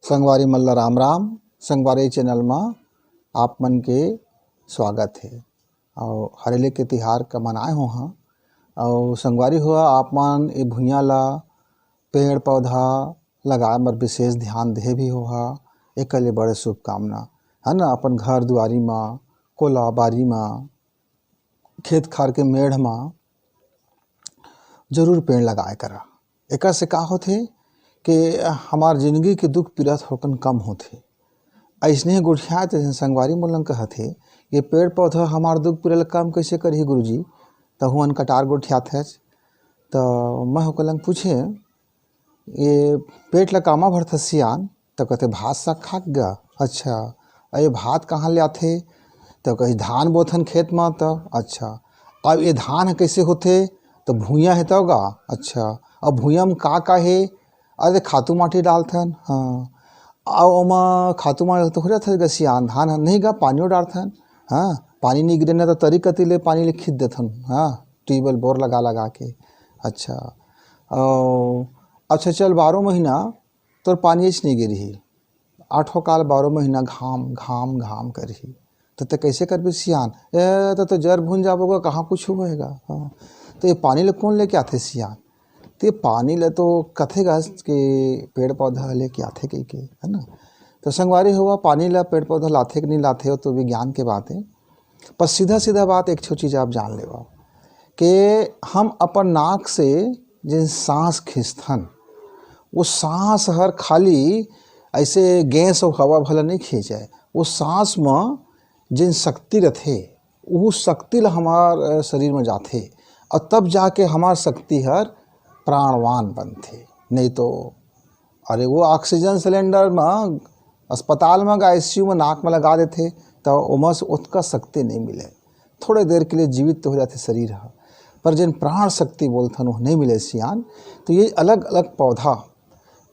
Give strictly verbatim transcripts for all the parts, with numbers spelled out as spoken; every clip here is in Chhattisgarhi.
संगवारी मन ल राम राम। संगवारी चैनल म आप मन के स्वागत हे। अउ हरेली के तिहार का मनाए हो हाँ। अउ संगवारी हो, आप मन ए भुइयां ला पेड़ पौधा लगाए बर विशेष ध्यान दे भी हो हा, एकर ले बड़े शुभकामना, है ना। अपन घर दुआरी म, कोला बारी म, खेत खार के मेड़ म जरूर पेड़ लगाए करा। एकर से का होथे कि हमार जिंदगी के दुख पीरा थोकन कम होथे। अइसने गोठियात संगवारी मोलन कहत हे, ये पेड़ पौधा हमार दुख पीरा ल कम कइसे करही गुरुजी? तहु अन कटार गोठियात हच। त मैं ओकर लंग पूछे, ये पेट ल कामा भरथस सियान? त कहथे, भात साग खाक गा। अच्छा, अउ ये भात कहाँ ले आथे? त कही, धान बोथन खेत म। त अच्छा, अब ये धान ह कइसे होथे? त भुइयां हे तव गा। अच्छा, अब भुइयां म का का हे? अरे, खातू माटी डालथन। हाँ, अउ ओमा खातू माटी तो हो जाथे गा सियान, धान ह नहीं गा, पानियो डालथन। हाँ, पानी नहीं गिरे ना, त तरी कती ले पानी ले खींच देथन। हाँ, ट्यूबवेल बोर लगा लगा के। अच्छा, अउ अच्छा चल, बारह महीना तोर पानीच नहीं गिरही, आठों काल बारह महीना घाम घाम घाम करही, त ते कइसे करबे सियान? ए, त तो जर भुन जाबो गा, कहाँ कुछ होएगा? हाँ, त ये पानी ल कौन लेके आथे सियान? त ये पानी ल तो कथे गा कि पेड़ पौधा लेके आथे कहिके, है ना। त संगवारी हो, पानी ल पेड़ पौधा लाथे कि नहीं लाथे, वो तो विज्ञान के बात हे। पर सीधा सीधा बात एक ठो चीज आप जान लेवा कि हम अपन नाक से जेन सांस खींचथन, वो सांस हर खाली ऐसे गैस अउ हवा भला नहीं खींचे। वो सांस म जेन शक्ति रथे, वो शक्ति ल हमार, अ, शरीर म जाथे, अउ तब जाके हमार शक्ति हर प्राणवान बनथे। नहीं तो अरे, वो ऑक्सीजन सिलेंडर म, अस्पताल म, आईसीयू म नाक म लगा देथे, त ओमा से ओतका शक्ति नहीं मिले। थोड़े देर के लिए जीवित तो हो जाथे शरीर ह, पर जेन प्राण शक्ति बोलथन, वो नहीं मिले सियान। तो ये अलग-अलग पौधा,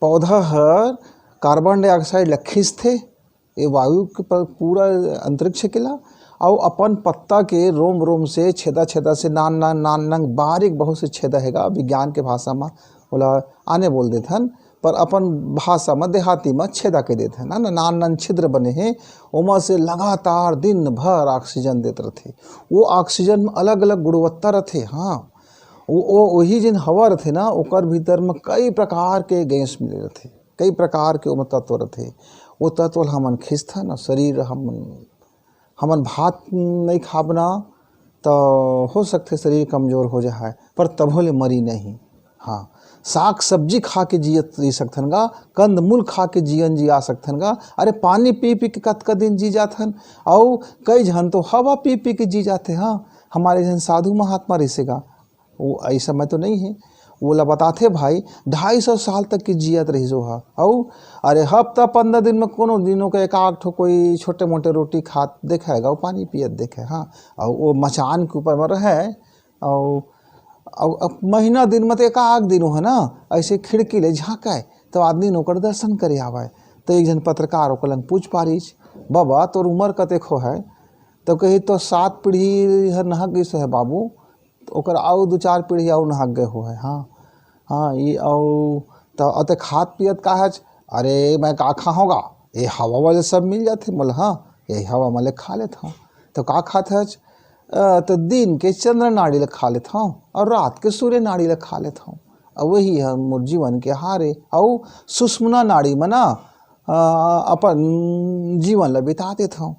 पौधा हर कार्बन डाइऑक्साइड ल खींचथे, ये वायु के प-, पूरा अंतरिक्ष के ला, अउ अपन पत्ता के रोम रोम से, छेदा छेदा से, नान नान नान नान बारीक बहुत से छेदा हे गा, विज्ञान के भाषा म ओला आने बोल देथन, पर अपन भाषा म देहाती म छेदा कह देथन, है ना, नान नान छिद्र बने हे, ओमा से लगातार दिन भर ऑक्सीजन देत रथे। वो ऑक्सीजन म अलग अलग गुणवत्ता रथे। हाँ, वो, वो, वही जेन हवा रथे ना, ओकर भीतर म कई प्रकार के गैस मिले रथे, कई प्रकार के ओमा तत्व रथे। वो तत्व ल हमन खींचथन ना, शरीर हमन, हमन भात नहीं खाब ना, त हो सकथे शरीर कमजोर हो जाए, पर तभो ले मरी नहीं। हाँ, साग सब्जी खा के जियत जी सकथन गा, कंद मूल खा के जीवन जिया सकथन गा। अरे, पानी पी पी के कतका दिन जी जाथन, अउ कई झन तो हवा पी पी के जी जाथे। हाँ, हमारे झन साधु महात्मा रहिसे गा, वो ऐसा मैं तो नहीं है, वो ला बताथे भाई, ढाई सौ साल तक के जियत रहिस ओहा। अउ अरे, हफ्ता पंद्रह दिन में कोनो दिन ओके एक आध ठो कोई छोटे मोटे रोटी खात देखे गा, वो पानी पियत देखे। हाँ, अउ वो मचान के ऊपर में रहे, अउ, अउ अब महीना दिन में तो एक आध दिन वो है ना, ऐसे खिड़की ले झांके, तो आदमी ओकर दर्शन करे आवे। तो एक झन पत्रकार ओकर लंग पूछ पारिस, "बाबा, तोर उम्र कतेक हो है?" तो कही, "तो सात पीढ़ी हर नहक गइस है बाबू।" तो ओकर अउ दू चार पीढ़ी अउ नहक गए हो है। हाँ, हाँ, ये अउ त अते खात पियत का हच? अरे, मैं का खाहूँ गा? ये हवा वाले सब मिल जाथे मोला। हाँ, यही हवा में ले खा लेत हूँ। तो का खात हच? अ, तो दिन के चंद्र नाड़ी ले खा लेत हूँ अउ रात के सूर्य नाड़ी ले खा लेत हूँ। अउ वही है मोर जीवन के हारे। अउ सुषुम्ना नाड़ी में ना, अ, अपन जीवन ला बिता देत हूँ।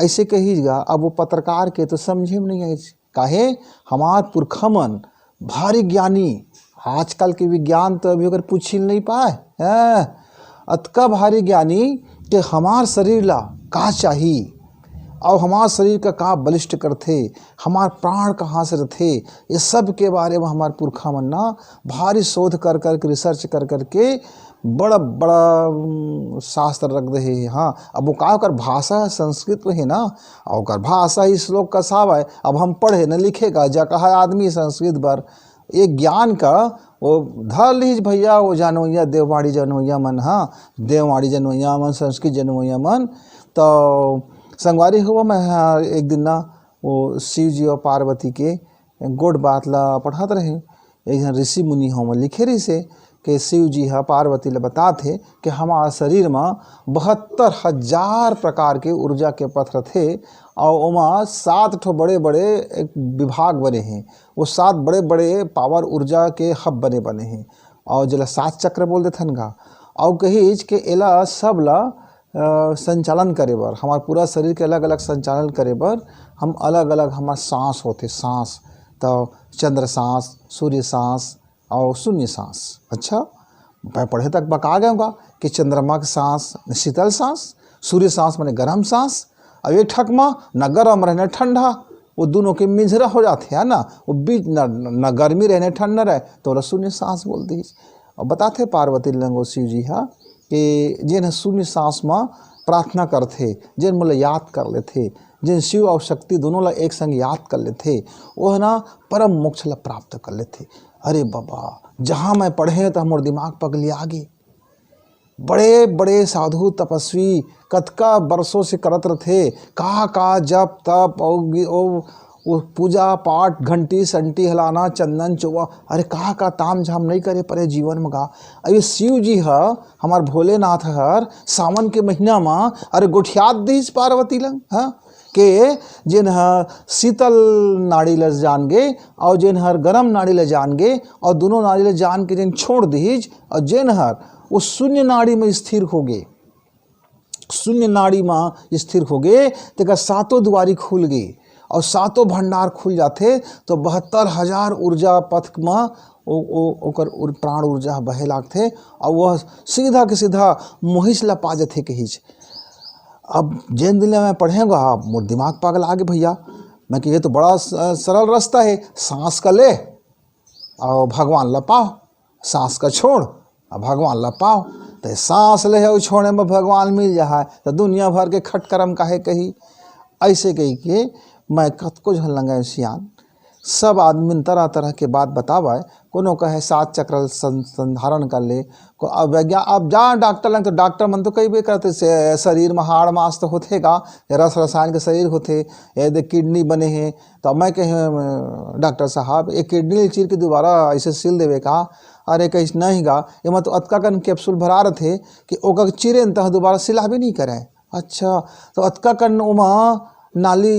ऐसे कही गा, अब वो पत्रकार के तो समझे में नहीं आइस। काहे? हमार पुरखा मन भारी ज्ञानी, आजकल के विज्ञान तो अभी ओकर पूछी ल नहीं पाए, हैं? अतका भारी ज्ञानी कि हमार शरीर ला का चाही, अउ हमार शरीर का का बलिष्ठ करथे, हमार प्राण कहाँ से रथे, ये सब के बारे में हमार पुरखा मन ना भारी शोध कर कर के, रिसर्च कर कर के बड़ा बड़ा, उम, शास्त्र रख दे हे। हाँ, अब वो का, ओकर भाषा संस्कृत में हे ना, अउ ओकर भाषा ही श्लोक कस आवय। अब हम पढ़े न लिखे का जगह आदमी संस्कृत बर, ये ज्ञान का वो धर लीज भैया, वो जानवैया, देववाड़ी जानवैया मन, हाँ, देववाड़ी जानवैया मन, संस्कृत जानवैया मन। तो संगवारी हो, मैं, हाँ, एक दिन ना वो शिव जी अउ पार्वती के गोठ बात ला पढ़त रहे। एक झन ऋषि मुनि हो, ओमा लिखे रहिसे के शिव जी ह पार्वती ल बतात हे कि हमार शरीर म बहत्तर हजार प्रकार के ऊर्जा के पथ रथे, अउ ओमा सात ठो बड़े-बड़े एक विभाग बने हे। वो सात बड़े-बड़े पावर ऊर्जा के हब बने, बने हे, अउ जेला सात चक्र बोल देथन गा। अउ कहिच के एला सब ला, अ, संचालन करे बर, हमार पूरा शरीर के अलग-अलग संचालन करे बर हम अलग-अलग हमार सांस होथे, सांस, त चंद्र सांस, सूर्य सांस, अउ शून्य सांस। अच्छा, मैं पढ़े तक बका गए होगा कि चंद्रमा के सांस, शीतल सांस, सूर्य सांस माने गरम सांस, अउ एक ठक म न गरम रहे न ठंडा, वो दोनों के मिझरा हो जाथे, है ना, वो बीच न, न गर्मी रहे न ठंडा रहे, तो ओला शून्य सांस बोल दिस। अब बताथे पार्वती लंगो शिव जी हा कि जेन ह शून्य सांस म प्रार्थना करथे, जेन मोला याद कर लेथे, जेन शिव अउ शक्ति दोनों ला एक संग याद कर लेथे, ओह ना परम मोक्ष ला प्राप्त कर लेथे। अरे बाबा, जहाँ मैं पढ़े त हमर दिमाग पगलिया गे। बड़े बड़े साधु तपस्वी कतका बरसों से करत रथे, का का जप तप अउ गि-, अउ वो पूजा पाठ, घंटी संटी हलाना, चंदन चोवा, अरे का का ताम झाम नहीं करे परे जीवन में गा। अरे शिव जी ह, हमार भोलेनाथ हर सावन के महीना म अरे गोठियात दिस पार्वती लंग, हाँ, के जेन ह शीतल नाड़ी ल जान गे अउ जेन हर गरम नाड़ी ल जान गे अउ दोनों नाड़ी ल जान के जेन छोड़ दिहिज अउ जेन हर वो शून्य नाड़ी में स्थिर हो गे, शून्य नाड़ी म स्थिर हो गे, तेकर सातों दुआरी खुल गे अउ सातों भंडार खुल जाथे, तो बहत्तर हजार ऊर्जा पथ म ओ, ओ, ओकर उर-, प्राण ऊर्जा ह बहे लागथे अउ वह सीधा के सीधा मोहिश ला पा जथे कहिच। अब जेन दिन ले मैं पढ़े गा, मोर दिमाग पागल आगे भैया। मैं कि ये तो बड़ा स-, सरल रास्ता है, सांस का ले अउ भगवान ला पाओ, सांस का छोड़ अउ भगवान ला पाओ। तो सांस ले अउ छोड़े में भगवान मिल जाए, तो दुनिया भर के खटकरम काहे कही। ऐसे कही के मैं कतको झन लंगा सियान, सब आदमी तरह तरह के बात बतावे। कोनो कहे सात चक्र सं-, संधारण कर ले, को-, अब वैज्ञा-, अब जा डॉक्टर लंग तो डॉक्टर मन तो कहिबे करथे से शरीर में हाड़ मांस तो होथे गा, रस रसायन के शरीर होथे, ये दे किडनी बने हे। तो मैं कहे, "डॉक्टर साहब, ये किडनी ल चीर के दोबारा ऐसे सिल देवे का?" अरे कहिस, "नहीं गा, एमा तो अतका कन कैप्सूल भरा रथे कि ओकर चीरे न तह दोबारा सिलाबे नहीं करे।" अच्छा, तो अतका कन ओमा नाली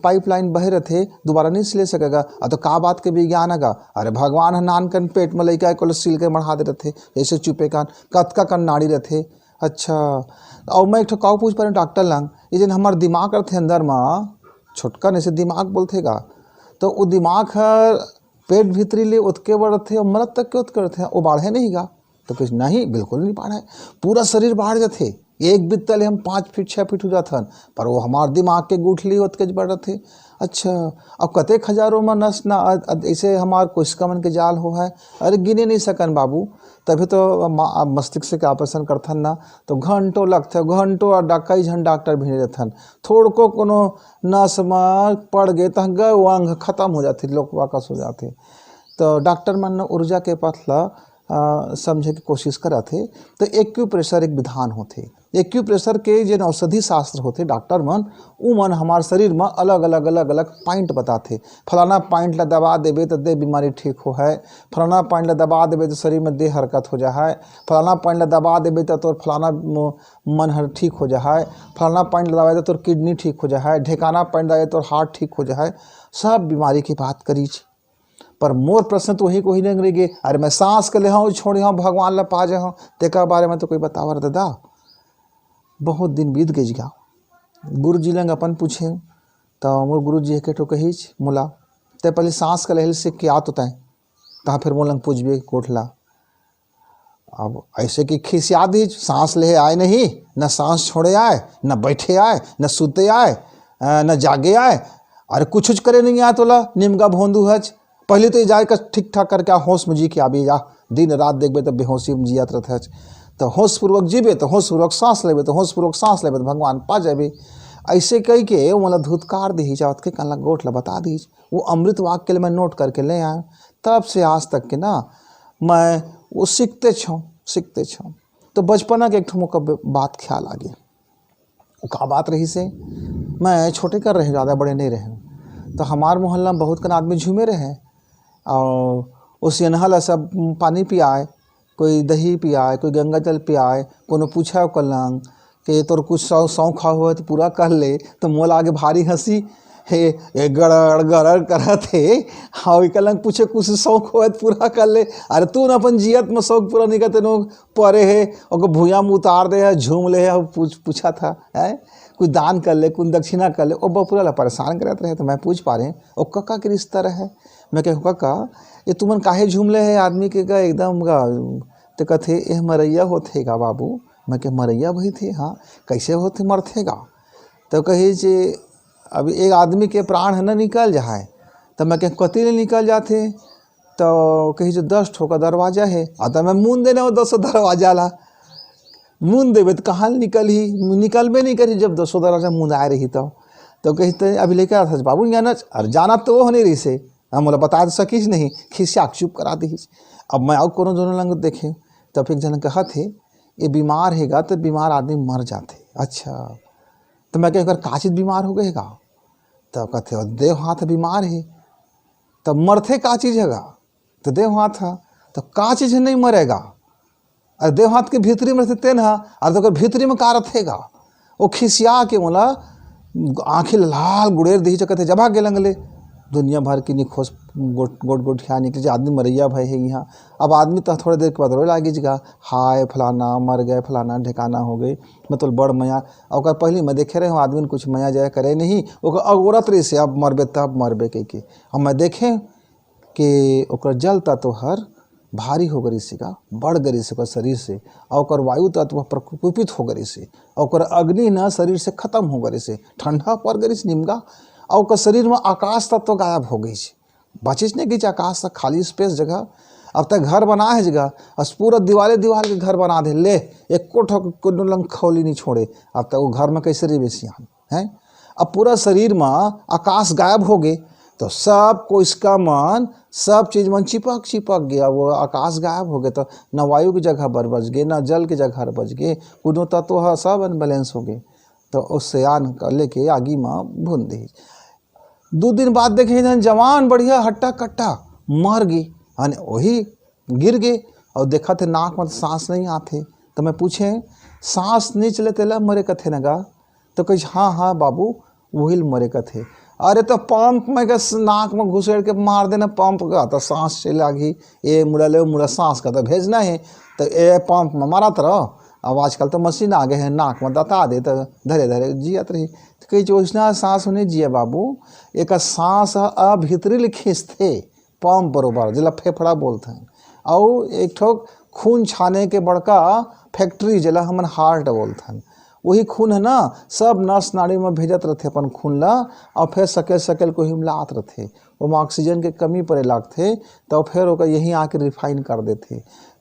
पाइपलाइन बहे रथे, दोबारा नहीं सिले सकेगा। आ तो का बात के विज्ञान है गा? अरे भगवान ह नान कन पेट में लइका को सील के मढ़ा दे रथे, जैसे चुपे कान, कतका कन नाड़ी रथे। अच्छा, अउ मैं एक ठो काऊ पूछ पारे डॉक्टर लंग, ये जेन हमार दिमाग रथे अंदर मा, छोटका नहीं से दिमाग बोलथे गा, तो वो दिमाग हर पेट भीतरी ले ओतके बड़ रथे अउ मरत तक के ओतके रथे, वो बाढ़े नहीं गा? तो कहिस, "नहीं, बिल्कुल नहीं बाढ़े, पूरा शरीर बाढ़ जाथे, एक बित्ता ले हम पाँच फीट, छः फीट हो जाथन, पर वो हमार दिमाग के गुठली ओतके बड़ रथे।" अच्छा, अब कतेक हजारों में नस ना, अ-, अ-, ऐसे हमार कोशिका मन के जाल हो है, अरे गिने नहीं सकन बाबू, तभी तो म-, अब मस्तिष्क के ऑपरेशन करथन ना, तो घंटों लगथे, घंटों, और डा-, कई झन डॉक्टर भी नहीं रहथन, थोड़को कोनो नस में पड़ गए, तह गए, वो अंग खत्म हो जाथे, लोक वाकस हो जाथे। तो डॉक्टर मन ऊर्जा के पथ ला, अ, समझे के कोशिश करत हे। तो एक्यूप्रेशर एक विधान होथे। एक्यूप्रेशर के जेन औषधि शास्त्र होथे, डॉक्टर मन, उमन हमार शरीर म अलग-अलग, अलग-अलग पॉइंट बताथे। फलाना पॉइंट ला दबा देबे त दे बीमारी ठीक हो है, फलाना पॉइंट ला दबा देबे त शरीर में दे हरकत हो जा है, फलाना पॉइंट ला दबा देबे त तोर फलाना म-, मन हर ठीक हो जा है, फलाना पॉइंट ला दबाए त तोर किडनी ठीक हो जा है, ढेकाना पॉइंट दबाए त तोर हार्ट ठीक हो जा है। सब बीमारी की बात करीच। पर मोर प्रश्न तो वही कोही नहीं रह गए, अरे मैं सांस के लेहूँ, छोड़े हूँ, भगवान ला पा जाए हूँ, तेकर बारे में तो कोई बतावर दादा। बहुत दिन बीत गए गा। गुरु जी लंग अपन पूछे, तो मोर गुरु जी के ठो कहिच, "मोला, ते पहले सांस के लेहल से क्या तो तय, तहाँ फिर मोर लंग पूछबे कोठला।" अब ऐसे कि खिसिया दीच, सांस ले आए नहीं, न सांस छोड़े आए, न बैठे आए, न सूते आए, अ, न जागे आए, अरे कुछ, कुछ करे नहीं आए तोला, निमगा भोंदू हच। पहले तो ये जाए का ठीक ठाक करके आ, होश में जी के आबी जा, दिन रात देखबे तो बेहोशी में जियात रहत हच। तो होशपूर्वक जीबे तो होशपूर्वक सांस लेबे, तो होशपूर्वक सांस लेबे तो भगवान पा जाबे। ऐसे कह के वो मोला धुतकार दी जावत के कान ला गोठ ला बता दी। वो अमृत वाक्य ले मैं नोट करके ले आया। तब से आज तक के ना मैं वो सीखते छो, सीखते छो। तो बचपना के एक ठो मोका ब-, बात ख्याल आ गया। वो का बात रही से, मैं छोटे कर रहे, ज़्यादा बड़े नहीं रहे। तो हमार मोहल्ला में बहुत कन आदमी झूमे रहे और उस सियनहा ला सब पानी पियाए। कोई दही पियाए, कोई गंगा जल पियाए, कोनो पूछा ओकर लंग के तोर कुछ शौ-, शौक होवय तो पूरा कर ले, तो मोला आगे भारी हंसी, हे, ए गड़र गड़र करत हे। हाँ, ओकर लंग पूछे कुछ शौक होवय तो पूरा कर ले। अरे तू न अपन जियत में शौक पूरा नहीं करते, नो परे हे, ओकर भुइयां में उतार दे हे, झूम ले हे, पूछ, पूछा था, है? कुछ दान कर ले, कुछ दक्षिणा कर ले, ओ बपुरा ला परेशान करत रहे। तो मैं पूछ पा रहे, ओ कका के रिश्ता रहे। मैं कहे, कका, ये तुमन काहे झूम ले हे आदमी के गा, एकदम गा, तो कथे, "एह मरैया होथे गा बाबू।" मैं कहे, "मरैया भई थे?" "हाँ।" "कैसे होथे, मरथे गा?" तो कही जे, "अब एक आदमी के प्राण है ना निकल जाए, तो मैं कहे, कति ले निकल जाथे?" तो कही जे, "दस ठो का दरवाजा है।" आ, तो मैं मुन देने वो दसों दरवाजा ला, मुन देवे तो कहाँ ले निकलही, निकलबे नहीं करी जब दसों दरवाजा मुंदाए रही तो। तो कही, "ते अभी लेके आ था बाबू, यहाँ ना, अरे जाना तो वो नहीं रही से।" हम बोला, "बता तो सकीस नहीं।" खिसिया के चुप करा दीस। अब मैं और कोनो दोनों लंग देखे, तब एक जन कहा थे, "ये बीमार हेगा तो बीमार आदमी मर जाथे।" अच्छा, तो मैं कहे, "एकर का चीज बीमार हो गए हेगा?" तो कहते, "देव हाथ बीमार हे।" "तो मरथे का चीज हेगा?" "तो देव हाथ है।" "तो का चीज है नहीं मरेगा?" "अरे देव हाथ के भीतरी में रहिथे तेन हा, अरे तो ओकर भीतरी में का रथेगा?" वो खिसिया के मोला आंखें लाल गुड़ेर देही चकत है, जब आगे लंगले दुनिया भर की निखोस गोट, गोट, गोठिया निकले, जे आदमी मरैया भय है यहाँ। अब आदमी तो थोड़े देर के बाद रोए लागी जगा, "हाय फलाना मर गए, फलाना ढेकाना हो गए।" मैं तो बड़ मया, ओकर पहली मैं देखे रहे हूँ, आदमी ने कुछ मया जया करे नहीं, ओकर अगोरत रही से, "अब मरबे तब मरबे," कह के। अब मैं देखे कि ओकर जल तत्व हर भारी हो गरिस हे का, बढ़ गरिस हे ओकर शरीर से, अउ ओकर वायु तत्व प्रकोपित हो गरिस हे, अउ ओकर अग्नि न शरीर से खत्म हो गरिस हे, ठंडा पड़ गरिस निमगा, अउ ओकर शरीर में आकाश तत्व गायब हो गइस हे, बचिस नहीं गइस आकाश से, खाली स्पेस जगह। अब तक घर बना है जगह, अस पूरा दीवाले दीवाल के घर बना दे ले, एको ठो कोनो लंग खौली नहीं छोड़े। अब तक वो घर में कैसे रहिबे सियान? हैं? अब पूरा शरीर में आकाश गायब हो गए, तो सब कोशिका मन, सब चीज मन चिपक चिपक गया, वो आकाश गायब हो गए, तो न वायु की जगह बर बच गए, न जल की जगह बच गए, कोनो तत्व ह सब अनबैलेंस हो गए। तो उस सियान कर लेके आगी में भून दे। दो दिन बाद देखे, जन जवान बढ़िया हट्टा कट्टा मर गए, यानी वही गिर गए, और देखा थे नाक में सांस नहीं आते। तो मैं पूछे, "सांस नहीं चले तेला मरे कथे न गा?" तो कहिस, "हाँ, हाँ बाबू, वही ल मरे कथे।" अरे तो पंप में के स-, नाक में घुसेड़ के मार देना पंप का, तो सांस चले लागी। ए मुड़ा ले, मुड़ा सांस का तो भेजना है, तो ए पंप में मारत रहो। अब आजकल तो मशीन आ गए हैं, नाक में दता दे तो धरे धरे जियत रही। तो कही, "ओइसना सांस नहीं जिए बाबू, एक सांस ह भीतरी ले खींचथे, पंप बरोबर, जेला फेफड़ा बोलथन, अउ एक ठो खून छाने के बड़का फैक्ट्री, जेला हमन हार्ट बोलथन, वही खून है ना, सब नस नाड़ी में भेजत रथे अपन खून ला, अउ फिर सकेल सकेल कोही में लात रथे, ओमा ऑक्सीजन के कमी पड़े लागथे, तो फिर ओकर यही आके रिफाइन कर देथे,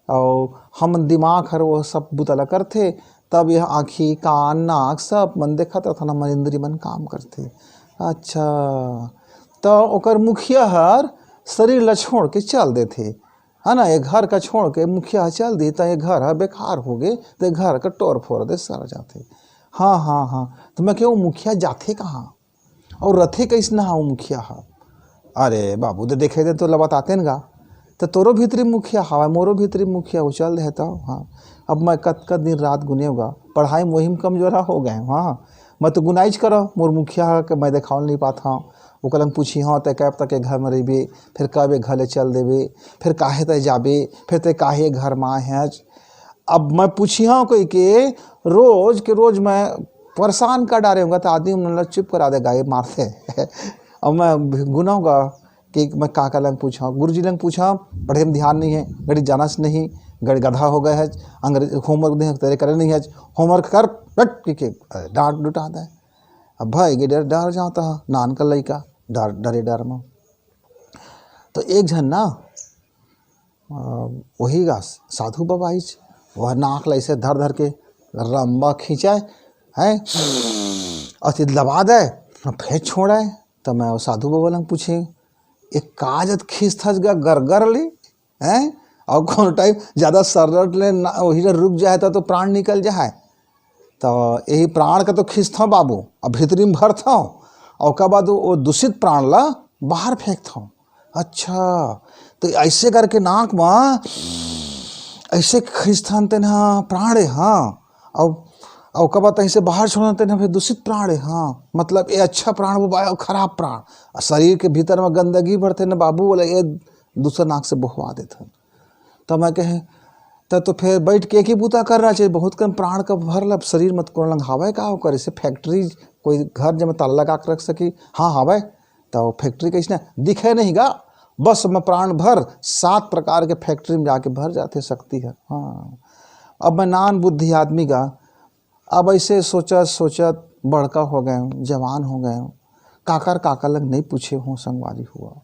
अउ हमन दिमाग हर वो सब बुता ला करथे, तब यह आँखी, कान, नाक सब मन देखत रथन, हमर इंद्री मन काम करथे।" अच्छा, तो ओकर मुखिया हर शरीर ला छोड़ के चल देथे, है ना, ये घर का छोड़ के मुखिया ह चल दी, तो ये घर ह बेकार हो गए, तो ये घर का टोर फोर दे सर जाथे। हाँ, हाँ, हाँ, तो मैं कहूँ, मुखिया जाथे कहाँ? और रथे कैसना हा वो मुखिया हा? अरे बाबू, तो देखे दे तो ला बताते न गा। तो तोरो भीतरी मुखिया हवा, मोरो भीतरी मुखिया, वो चल रहे तो। हाँ, अब मैं कतका दिन रात गुने होगा, पढ़ाई में वही में कमजोरा हो गए। हाँ, मैं तो गुनाइच करो, मोर मुखिया हा के मैं देखावल नहीं पात हाँ। ओकर लंग पूछी, "हाँ, तै कब तक ये घर में रहिबे? फिर कब ये घर ले चल देबे? फिर काहे तै जाबे? फिर तै काहे ये घर में आए हैं?" अब मैं पूछी हाँ कोई के, रोज के रोज मैं परेशान कर डारे होगा, तो आदमी मन ला चुप करा देगा, ये मारथे। अब मैं गुनाऊंगा कि मैं का का लंग पूछा, गुरुजी लंग पूछा, पढ़े में ध्यान नहीं है, गड़ी जाना से नहीं, गड़ी गधा हो गए है, अंग्रेज होमवर्क दे तेरे करे नहीं है, होमवर्क कर, रट के, के डांट डुटा दे। अब भाई के डर, डर जाता है, नान का लइका, डर, डरे डर में। तो एक झन ना, अ, वही गा साधु बाबा आइस, वह नाक ला ऐसे धर धर के लंबा खींचा है, और फिर दबा दे, फिर छोड़ा है। तो मैं वो साधु बाबा लंग पूछे, "एक काजत खींचथस गा गरगर ले, हैं? और कौन टाइम ज्यादा सरलट ले ना, वही जब रुक जाए तो, तो प्राण निकल जाए।" तो यही प्राण का तो खींचथव बाबू, अब भीतरी में भरथव, और ओकर बाद वो, वो दूषित प्राण ला बाहर फेंकथव। अच्छा, तो ऐसे करके नाक में ऐसे खींचथन तेन ह प्राण ए, हाँ, अउ अउ कबा तहीं से बाहर छोड़न तेन ह फिर दूषित प्राण ए, हाँ, मतलब ये अच्छा प्राण वो बा-, खराब प्राण। आ शरीर के भीतर में गंदगी भरथे न बाबू, बोले ये दूसर नाक से बोहवा देथन। तो मैं कहे, त तो फिर बैठ के एक ही बूता करना चाहिए, बहुत कन प्राण का भर लब शरीर मत कोनो लंग हावय का ओकर, इसे फैक्ट्री कोई घर जेमा ताला लगा के रख सकी, हाँ हावय, तो फैक्ट्री कैसे ना दिखे नहीं गा, बस मैं प्राण भर सात प्रकार के फैक्ट्री में जाके भर जाते शक्ति है। हाँ, अब मैं नान बुद्धि आदमी गा, अब ऐसे सोचत सोचत बड़का हो गए हूँ, जवान हो गए हूँ, काकर काकर लग नहीं पूछे हूँ संगवारी हुआ,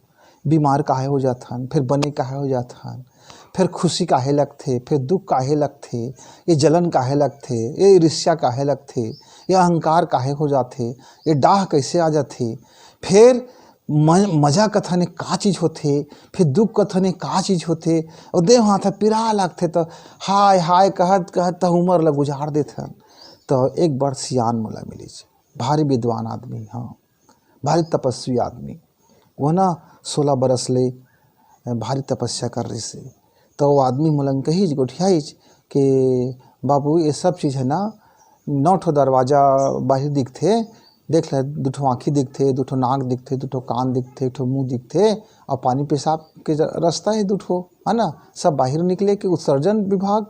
बीमार काहे हो जात हन, फिर बने काहे हो जात हन, फिर खुशी काहे लगथे, फिर दुख काहे लगथे, ये जलन काहे लगथे, ये ईर्ष्या काहे लगथे, ये अहंकार काहे हो जाथे, ये डाह कैसे आ जाथे, फिर म-, मजा कथन ए का चीज होथे, फिर दुख कथन ए का चीज होथे, और देव हाथ ह पिरा लगथे तो हाय हाय कहत कहत त उमर ल गुजार देथन। तो एक बड़ सियान मोला मिलिस, भारी विद्वान आदमी, हाँ, भारी तपस्वी आदमी। वो ना सोलह बरस ले भारी तपस्या कर रहिस हे। तो वो आदमी मोला कहिस, गोठियाइस कि बाबू, ये सब चीज है ना, नौ ठो दरवाजा बाहिर दिखथे, देख ले, दू ठो आँखी दिखथे, दू ठो नाक दिखथे, दू ठो कान दिखथे, एक ठो मुंह दिखथे, और पानी पेशाब के ज-, रास्ता है दू ठो, है ना, सब बाहिर निकले के उत्सर्जन विभाग।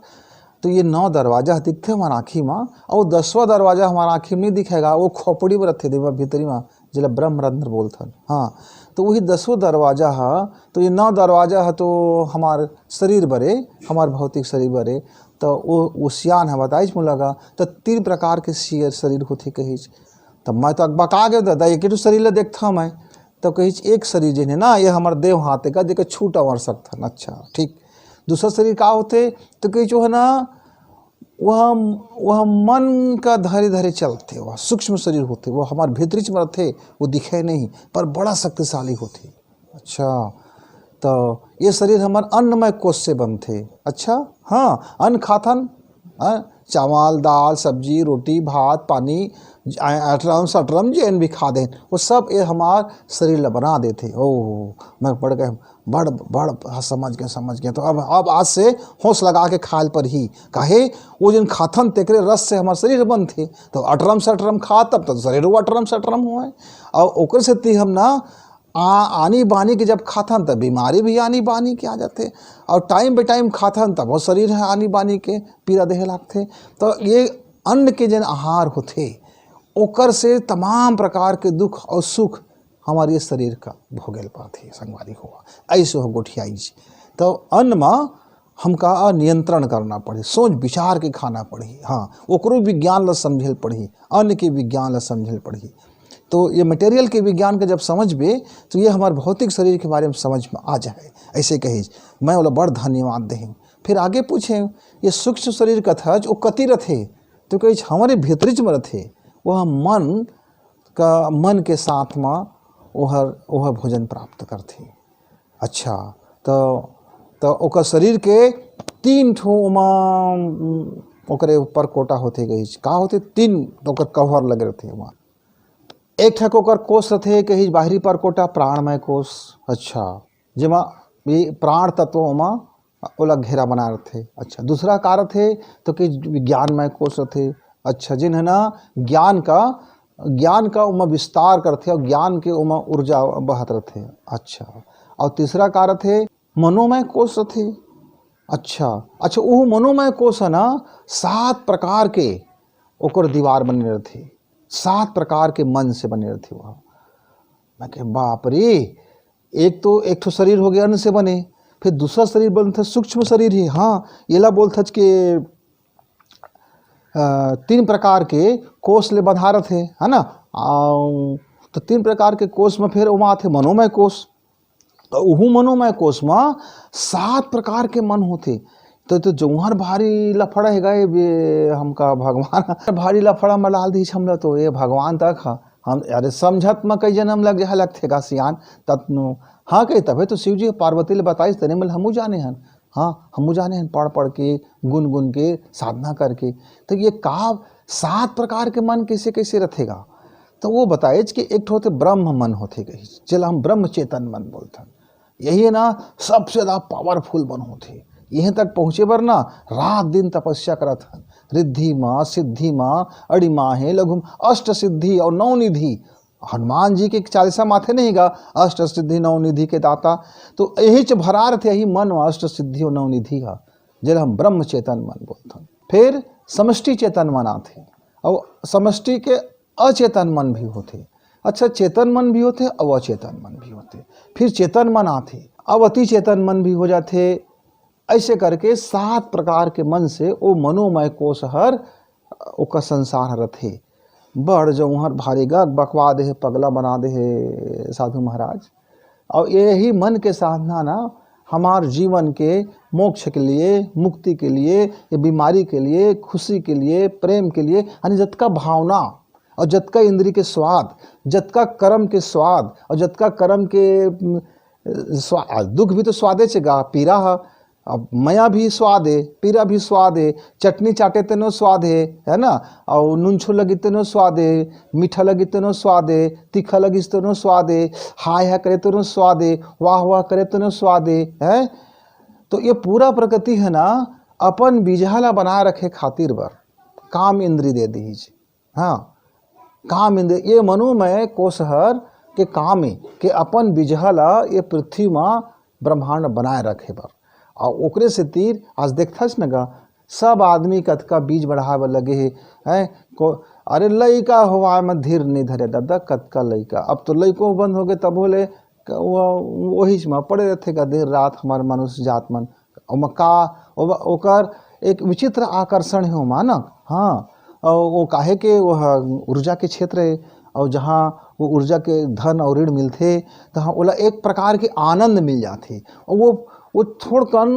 तो ये नौ दरवाजा दिखथे हमार आँखी मा, और दसवां दरवाजा हमार आँखी में नहीं दिखेगा, वो खोपड़ी में रथे, देवा भीतरी मा, जेला ब्रह्मरंध्र बोलथन। हाँ, तो वही दसवां दरवाजा हा, तो ये नौ दरवाजा हा तो हमार शरीर बरे, हमार भौतिक शरीर बरे। तो वो, वो सियान हा बताइस मोला गा, तो तीन प्रकार के सियर शरीर होथे कहिस। तब मैं तो अकबका गए, दादा, एक ही तो शरीर ला देखता मैं। तो कहिस, एक शरीर जेन है ना, ये हमार देव हाथ का, जेकर छूट अमर सकथन। अच्छा, ठीक। दूसरा शरीर का होथे? तो कहिस, जो है ना, वह, वह मन का धरे धरे चलथे, वह सूक्ष्म शरीर होथे, वो हमार भीतरीच में रथे, वो दिखे नहीं, पर बड़ा शक्तिशाली होथे। अच्छा, तो ये शरीर हमार अन्नमय कोष से बनथे। अच्छा, हाँ, अन्न खाथन, हाँ, चावल, दाल, सब्जी, रोटी, भात, पानी, अटरम सटरम जेन भी खा देन, वो सब ये हमार शरीर ला बना देथे। ओह, मैं पढ़ के बड़, बड़, हाँ, समझ गए, समझ गए। तो अब, अब आज से होश लगा के खाल पर ही, काहे, वो जिन खाथन तेकरे रस से हमार शरीर बनथे। तो अटरम सटरम खा, तब तो शरीर वो अटरम सटरम हुआ है। और ओकर सेती हम ना आ, आनी बानी के जब खाथन, तब बीमारी भी आनी बानी के आ जाथे। और टाइम बे टाइम खाथन, तब वो शरीर है आनी बानी के पीड़ा देहे लागथे। तो ये अन्न के जन आहार होथे, ओकर से तमाम प्रकार के दुख और सुख हमारे शरीर का भोगेल पाथे, संगवारी हो। ऐसे हो गोठियाई जी। तो अन्न मा हमका नियंत्रण करना पड़ही, सोच विचार के खाना पड़ही। हाँ, ओकरो विज्ञान ला समझेल पड़ही, अन्न के विज्ञान ला समझेल पड़ही। तो ये मटेरियल के विज्ञान के जब समझबे, तो ये हमार भौतिक शरीर के बारे में समझ में आ जाए। ऐसे कहिस, मैं ओला बड़ धन्यवाद देहे। फिर आगे पूछे, ये सूक्ष्म शरीर कथच, वो कति रथे? तो कहिस, हमारे भीतरीच में रथे। वह मन का, मन के साथ में ओहर, ओहर भोजन प्राप्त करथे। अच्छा, तो, तो ओकर शरीर के तीन ठो ओमा, उम, ओकरे परकोटा होथे कहिस। का होथे? तीन ओकर कवर लगे रथे ओमा। एक ठक ओकर कोष रथे कहिस बाहरी परकोटा, प्राणमय कोष। अच्छा, जेमा ये प्राण तत्व ओमा ओला घेरा बना रथे। अच्छा, दूसरा का रथे? तो कि विज्ञानमय कोष रथे। अच्छा, जिन है ना ज्ञान का, ज्ञान का ओमा विस्तार करथे और ज्ञान के ओमा ऊर्जा बहत रथे। अच्छा, और तीसरा का रथे? मनोमय कोष रथे। अच्छा, अच्छा, वो मनोमय कोष है ना, सात प्रकार के ओकर दीवार बने रथे, सात प्रकार के मन से बने रथे वह। मैं कहे, बाप रे, एक तो एक ठो शरीर हो गया अन्न से बने, फिर दूसरा शरीर बनथे सूक्ष्म शरीर ही। हाँ, एला बोलथच के, अ, तीन प्रकार के कोष ले बंधा रथे, है ना? आ, तो तीन प्रकार के कोष में फिर ओमा आथे मनोमय कोष। तो उहू मनोमय कोष में सात प्रकार के मन होथे। तो, तो जौहर भारी लफड़ा हे गा ये बे, हमका भगवान भारी लफड़ा में डाल दीस हमला तो ये भगवान तक ह। हम, अरे समझत में कई जन्म लग जा लगथे का सियान, तत्नु। हाँ कहे, तभे तो शिव जी पार्वती ले बताइस, तने मिल हमू जाने हन। हाँ, हमू जाने हन, पढ़ पढ़ के, गुन गुन के, साधना करके। तो ये का सात प्रकार के मन कैसे कैसे रथेगा? तो वो बताइस कि एक ठो होथे ब्रह्म मन होथे कहिस, जेला हम ब्रह्म चेतन मन बोलथन। यही है ना, सबसे ज्यादा पावरफुल मन होथे। इहें तक पहुँचे बर ना रात दिन तपस्या करत हन। रिद्धि मा, सिद्धि मा, अड़िमाहे लघु मा, अष्ट सिद्धि अउ नौ निधि। हनुमान जी के चालीसा माथे नहीं गा, अष्ट सिद्धि नौ निधि के दाता। तो यही च भरा रथे, यही मन मा अष्ट सिद्धि अउ नौ निधि हा, जेला हम ब्रह्म चेतन मन बोलथन। फिर समष्टि चेतन मन आथे, अउ समष्टि के अचेतन मन भी होथे। अच्छा, चेतन मन भी होथे अउ अचेतन मन भी होथे। फिर चेतन मन आथे, अब अति चेतन मन भी हो जाथे। ऐसे करके सात प्रकार के मन से वो मनोमय कोष हर, ओकर संसार हर रथे। बड़ जौहर भारी गा बकवा दे हे, पगला बना दे हे साधु महाराज। और यही मन के साधना ना हमार जीवन के मोक्ष के लिए, मुक्ति के लिए, ये बीमारी के लिए, खुशी के लिए, प्रेम के लिए, यानी जतका भावना और जतका इंद्री के स्वाद, जतका कर्म के स्वाद और जतका कर्म के, उम, स्वा-, दुख भी तो स्वादे च गा, पीरा ह, अब मया भी स्वाद हे, पीरा भी स्वाद हे, चटनी चाटे तेनो स्वाद हे, है ना? और नूनछू लगी तेनो स्वाद हे, मीठा लगी तेनो स्वाद हे, तीखा लगी तेनो स्वाद हे, हाय हाय करे तेनो स्वाद हे, वाह वाह करे तेनो स्वाद हे, हैं? तो ये पूरा प्रकृति है ना, अपन बीजहा ला बनाए रखे खातिर बर काम इंद्री दे दीज। हाँ, काम इंद्री, ये मनोमय कोष हर के काम हे कि अपन बीजहा ला ये पृथ्वी मा ब्रह्मांड बनाए रखे बर। और ओकरे सेती आज देखथस न गा, सब आदमी कतका बीज बढ़ाए बर लगे हे, हैं? को, अरे लइका होवाए म धीर नहीं धरे दादा, कतका लइका, अब तो लइको बंद हो गए, तब होले क-, वो, वही म पड़े रहथे गा दिन रात हमार मनुष्य जात मन। ओमा का, ओ-, ओकर एक विचित्र आकर्षण हे ओमा न, हाँ, और वो काहे के वो ह ऊर्जा के क्षेत्र हे, और जहाँ वो ऊर्जा के धन और ऋण मिलथे, तहाँ ओला एक प्रकार के आनंद मिल जाथे। और वो, वो थोड़कन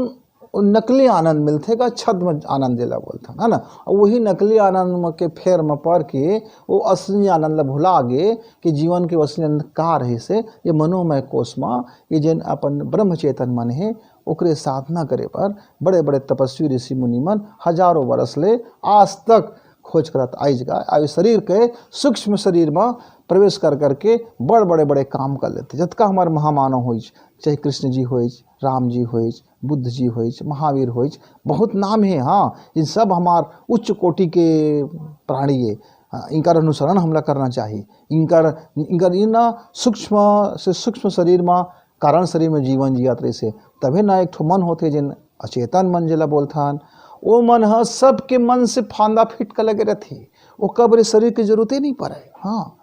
नकली आनंद मिलथे का, छद्म आनंद जेला बोलथन, है ना? और वही नकली आनंद म के फेर म पड़ के वो असली आनंद ला भुला गे कि जीवन के असली आनंद का रहिस हे। ये मनोमय कोष म ये जेन अपन ब्रह्म चेतन मन हे, ओकरे साधना करे बर बड़े-बड़े तपस्वी ऋषि मुनि मन हजारों वर्ष ले आज तक खोज करत आइज गा। अउ शरीर के सूक्ष्म शरीर म प्रवेश कर करके बड़ बड़े-बड़े काम कर लेथे। जतका हमार महामानव होइच, चाहे कृष्ण जी होइच, राम जी होइच, बुद्ध जी होइच, महावीर होइच, बहुत नाम हे, हाँ, इन सब हमार उच्च कोटि के प्राणी ये। हाँ, इनकर अनुसरण हमला करना चाही। इनकर, इनकर इन सूक्ष्म से सूक्ष्म शरीर म, कारण शरीर म जीवन जियत रहिसे, तभे ना एक ठो मन होथे, जेन अचेतन मन जेला बोलथन, ओ मन ह सबके मन से फांदा फिट के लगे रथे। ओकर बर शरीर के जरूरते नहीं पड़े। हाँ,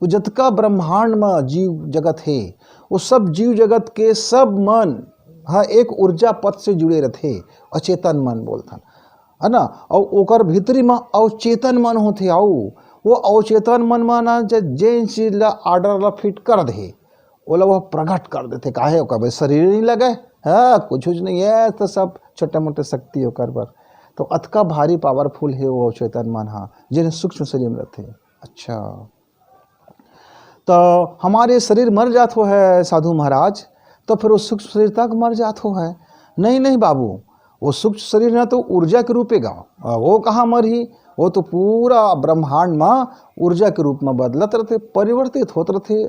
वो जतका ब्रह्मांड म जीव जगत हे, वो सब जीव जगत के सब मन ह एक ऊर्जा पथ से जुड़े रथे, अचेतन मन बोलथन, है ना? अउ ओकर भीतरी म अवचेतन मन होथे, अउ वो अवचेतन मन म ना ज-, जेन चीज ला ऑर्डर ला फिट कर दे, ओला वो प्रकट कर देथे। काहे? ओकर बर शरीर नहीं लगे, हाँ, कुछ, कुछ नहीं है, तो सब छोटे मोटे शक्ति ओकर बर। तो अतका भारी पावरफुल हे वो अवचेतन मन हा, जेन सूक्ष्म शरीर में रथे। अच्छा, तो हमारे शरीर मर जात हो है साधु महाराज, तो फिर वो सूक्ष्म शरीर तक मर जात हो है? नहीं, नहीं बाबू, वो सूक्ष्म शरीर ना तो ऊर्जा के रूपे गा, वो कहाँ मरही? वो तो पूरा ब्रह्मांड में ऊर्जा के रूप में बदलत रहते, परिवर्तित होत रहते।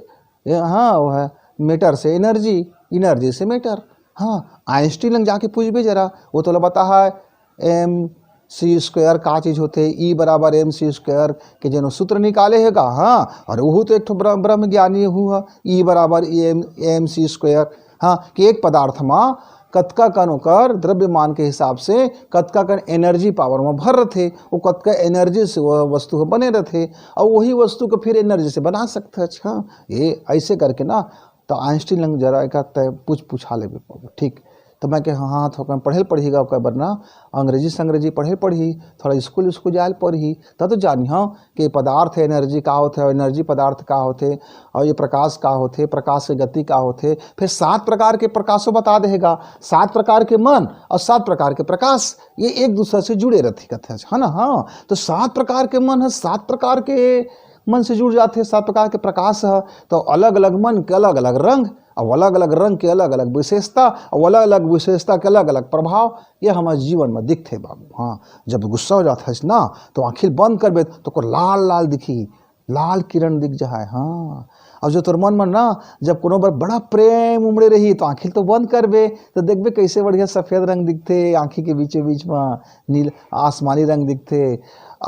ये, हाँ, वो है मैटर से एनर्जी, एनर्जी से मैटर। हाँ, आइंस्टीन लंग जाके पूछबे जरा, वो तो बता है एम सी स्क्वायर का चीज होथे, ई बराबर एम सी स्क्वायर के जेनो सूत्र निकाले हे गा। हाँ, अरे वहू तो एक ठो ब्रह्म, ब्रह्म ज्ञानी हू ह, ई बराबर एम, एम सी स्क्वायर। हाँ, कि एक पदार्थ मा कतका कन ओकर द्रव्यमान के हिसाब से कतका कन एनर्जी पावर मा भर रथे, वो कतका एनर्जी से वो वस्तु ह बने रथे, और वही वस्तु को फिर एनर्जी से बना सकते हैं। अच्छा, ये ऐसे करके ना, तो आइंस्टीन लंग जरा एक आध तय पूछ पूछा लेबे। ठीक, तो मैं कहे, "हाँ, हाँ, थोड़ा पढ़े ल पढ़ही गा, ओकर बर ना अंग्रेजी से अंग्रेजी पढ़े ल पढ़ही, थोड़ा स्कूल, स्कूल जाए ल पढ़ही, तब तो जानी हाँ कि पदार्थ है, एनर्जी का होथे, और एनर्जी पदार्थ का होथे, और ये प्रकाश का होथे, प्रकाश की गति का होथे।" फिर सात प्रकार के प्रकाशों बता देगा, सात प्रकार के मन और सात प्रकार के प्रकाश, ये एक दूसरे से जुड़े रहते, कहते हैं, है ना? हाँ, तो सात प्रकार के मन है, सात प्रकार के मन से जुड़ जाते हैं, सात प्रकार के प्रकाश है। तो अलग-अलग मन के अलग-अलग रंग, और अलग-अलग रंग के अलग-अलग विशेषता, और अलग-अलग विशेषता के अलग-अलग प्रभाव, ये हमारे जीवन में दिखते बाबू। हाँ, जब गुस्सा हो जाता है ना, तो आँखिल बंद करबे तो को लाल-लाल दिखी, लाल किरण दिख जाए। हाँ, और जो तोर मन में ना, जब कोनो बर बड़ा प्रेम उमड़े रही, तो आँखी तो बंद करबे, तो देखबे कैसे बढ़िया सफेद रंग दिखथे आँखी के बीचों बीच में, नील आसमानी रंग दिखथे।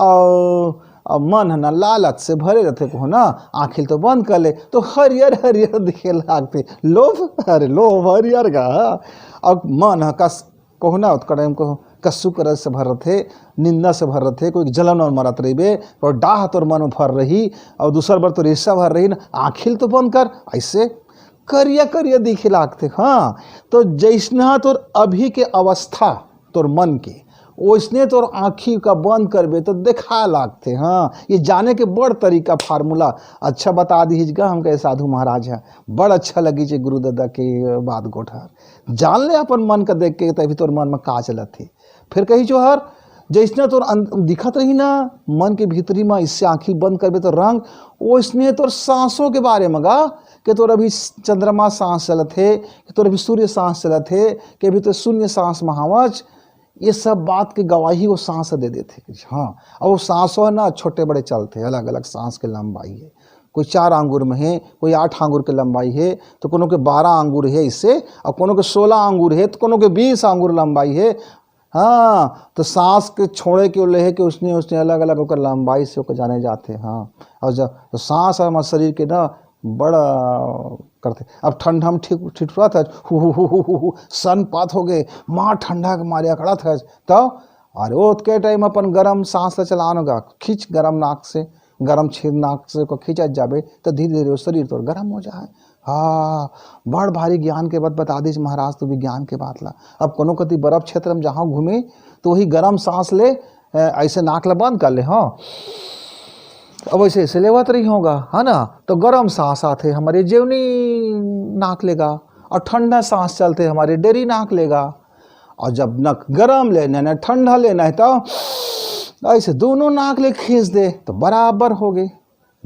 और अब मन ह ना लालच से भरे रहथे, कहूँ ना आँखी तो बंद कर ले, तो हरियर हरियर दिखे लागथे। लोभ, अरे लोभ हरियर का। अब मन ह कस कहूँ ना, ओतका टाइम कहूँ कस्सू करज से भर रथे, निंदा से भर रथे, कोई जलन और मरत रहिबे, कोई डाह तोर मन में भर रही, और दूसर बर तोर ईर्ष्या भर रही ना, आँखी ल तो बंद कर, ऐसे करिया करिया दिखे लागथे। हाँ, तो जैसना तोर अभी के अवस्था तोर मन के, ओइसने तोर आँखी का बंद करबे तो देखा लागथे। हाँ, ये जाने के बड़ तरीका, फार्मूला अच्छा बता दीजिएगा हमके साधु महाराज है। बड़ अच्छा लगी जे गुरु दादा के बात गोठ हर। जान ले अपन मन का देख के, तभी तोर मन में का चलत हे। फिर कही जोहर, जैसना तोर अन-, दिखत रही ना, मन के भीतरी में, इससे आँखी बंद करबे तो रंग, ओइसने तोर सांसों के बारे में गा, कि तोर अभी चंद्रमा सांस चलत हे, कि तोर अभी सूर्य सांस चलत हे, कि अभी तो शून्य सांस में हवच, ये सब बात के गवाही वो सांस दे देथे। हाँ, और वो सांसों ना छोटे बड़े चलथे, अलग अलग सांस के लंबाई है। कोई चार आंगुर में है, कोई आठ आंगुर के लंबाई है, तो कोनो के बारह आंगुर है इससे, और कोनो के सोलह आंगुर है, तो कोनो के बीस आंगुर लंबाई है। हाँ, तो सांस के छोड़े के ले है कि उसने, उसने अलग अलग ओकर लंबाई से ओकर जाने जाथे। हाँ, और जब तो सांस हमारे शरीर के ना बड़ा करथे। अब ठंडा में ठीक ठिठुरत हस, हु हु हु हु हु हु, सन पात हो गए, माँ ठंडा के मारे अकड़त हस, तो अरे ओतके टाइम अपन गरम सांस ला चलान होगा, खींच गरम नाक से, गरम छेद नाक से को खींचत जाबे, तो धीरे धीरे वो शरीर तोर गरम हो जाए। हाँ, बड़ भारी ज्ञान के बात बता दीस महाराज, तो विज्ञान के बात ला। अब कोनो कति बर्फ क्षेत्र में जहाँ घूमे, तो वही गरम सांस ले, अ, ऐसे नाक ला बंद कर ले, हाँ, अब ऐसे ऐसे लेवत रही होगा, है ना, तो गरम सांस आथे हमारे जेवनी नाक लेगा, और ठंडा सांस चलथे हमारे डेरी नाक लेगा, और जब न गरम ले न ठंडा ले, नहीं तो ऐसे दोनों नाक ले खींच दे तो बराबर हो गए,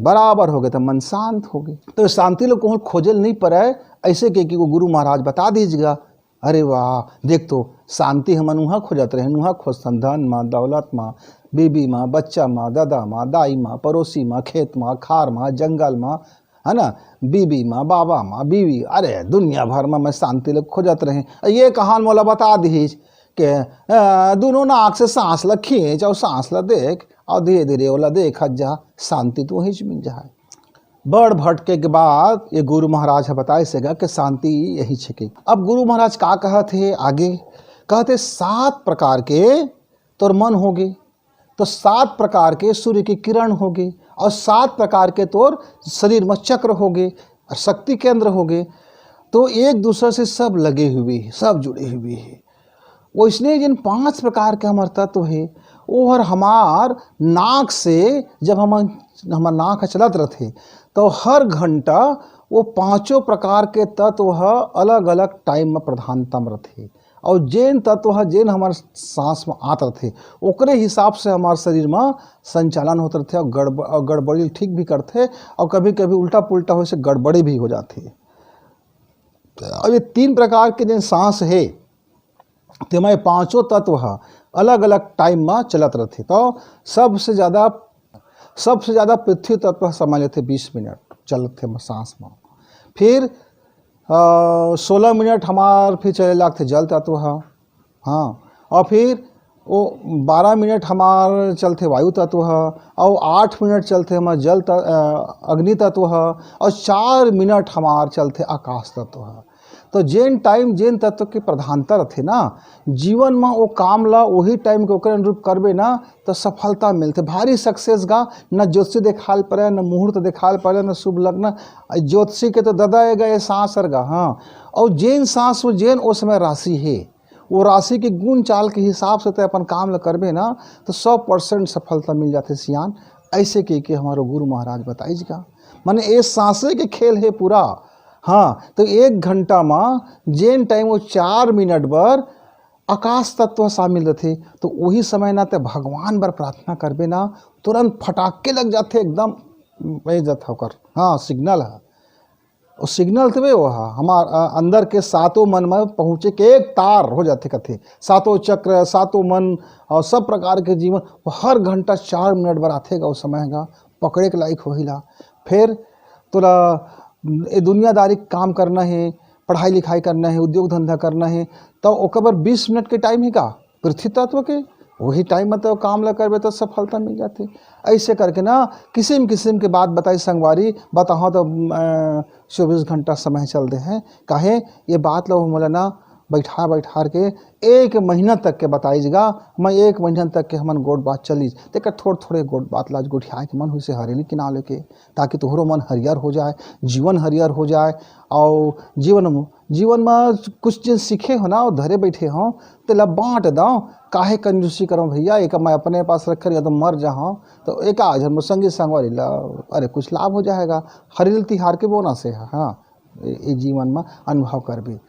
बराबर हो गए तो मन शांत हो गए। तो शांति लोग कहूँ खोजल नहीं पड़े, ऐसे के कि वो गुरु महाराज बता दीजिएगा। अरे वाह, देख तो शांति हमन उहाँ खोजत रहेन, उहाँ खोजथन धन मा, दौलत मा, बीबी मा, बच्चा मा, दादा मा, दाई मा, पड़ोसी मा, खेत मा, खार मा, जंगल मा, है ना, बीबी मा, बाबा मा, बीवी, अरे दुनिया भर में मैं शांति लोग खोजत रहें। ये कहान मोला बता दीस के, अ, दोनों नाक से सांस ला खींच और सांस ला देख और धीरे धीरे ओला देखत जा, शांति तो वहीं से मिल जाए। बड़ भटके के बाद ये गुरु महाराज ह बताए सेगा कि शांति यही छिके। अब गुरु महाराज का कहत हे आगे, कहते सात प्रकार के तोर मन होगे, तो सात प्रकार के सूर्य की किरण होगे, और सात प्रकार के तोर शरीर में चक्र होगे और शक्ति केंद्र होगे, तो एक दूसरे से सब लगे हुए हैं, सब जुड़े हुए हैं। वैसने जिन पांच प्रकार के हमर तत्व हे, वो हर हमार नाक से, जब हम, हमार नाक ह चलत रथे, तो हर घंटा वो पांचों प्रकार के तत्व ह अलग-अलग टाइम में प्रधानता में रथे। और जेन तत्व ह, जेन हमार सांस में आत रथे, ओकरे हिसाब से हमार शरीर में संचालन होत रथे और गड़ब-, और गड़बड़ी ठीक भी करथे और कभी-कभी उल्टा पुल्टा होए से गड़बड़ी भी हो जाथे। अब ये तीन प्रकार के जेन सांस हे, तेमा ये पांचों तत्व ह अलग-अलग टाइम म चलत रथे। तो सबसे ज्यादा, सबसे ज्यादा पृथ्वी तत्व ह समय लेथे बीस मिनट चलत हे म सांस म। फिर, अ, सोलह मिनट हमार फिर चले लागथे जल तत्व ह। हाँ, और फिर वो बारह मिनट हमार चलथे वायु तत्व ह, और आठ मिनट चलथे हमार जल त-, अ, अग्नि तत्व ह, और चार मिनट हमार चलथे आकाश तत्व ह। तो जेन टाइम जेन तत्व के प्रधानता रथे ना जीवन म, वो काम ला वही टाइम के ओकर अनुरूप करबे ना, तो सफलता मिलथे, भारी सक्सेस गा। न ज्योतिषी देखाल पड़े, न मुहूर्त देखाल पड़े, न शुभ लग्न। आ ज्योतिषी के तो ददा एगा ये सांस हर गा, हाँ। और जेन सांस वो जेन ओ समय राशि हे, वो राशि के गुण चाल के हिसाब से तय अपन काम ला करबे ना, तो सौ परसेंट सफलता मिल जाथे सियान। ऐसे कह के हमारो गुरु महाराज बताइस गा। माने ये सांसे के खेल हे पूरा। हाँ, तो एक घंटा मा जेन टाइम वो चार मिनट बर आकाश तत्व शामिल रथे, तो वही समय ना ते भगवान बर प्रार्थना करबे ना, तुरंत फटाके लग जाथे एकदम, ए जाथे ओकर, हाँ, सिग्नल ह। वो सिग्नल तबे वो ह, हमार, अ, अंदर के सातों मन में पहुँचे के एक तार हो जाथे कथे। सातों चक्र, सातों मन और सब प्रकार के जीवन, वो हर घंटा चार मिनट बर आथे गा, वो समय गा, पकड़े के लायक होही ला। फिर तोला ए दुनियादारी के काम करना हे, पढ़ाई लिखाई करना हे, उद्योग धंधा करना हे, त ओकर बर बीस मिनट के टाइम हे का? पृथ्वी तत्व के वही टाइम में तो काम ला करबे तो सफलता मिल जाथे। ऐसे करके ना किसिम किसिम के बात बताई संगवारी, बताहूँ तो अ, चौबीस घंटा समय चल दे हैं। काहे ये बात ला हमला ना बैठा बैठार के एक महीना तक के बताई जगा, मैं एक महीना तक के हमन गोठ बात चली, तेकर थोड़ थोड़े गोठ बात ला आज गोठिया के मन हुई से हरेली के नाम लेके, ताकि तोहरो मन हरियर हो जाए, जीवन हरियर हो जाए। और जीवन म जीवन म कुछ जिन सीखे हो ना, धरे बैठे हो, तेला बांट दो। काहे कंजूसी करो भैया, एक मैं अपने पास रखे रहिया तो मर जाओ, तो एक आज हम संगी संगवारी ला, अरे कुछ लाभ हो जाएगा। हरेली तिहार के बोनस है। हाँ, ए, ए जीवन म अनुभव करबे।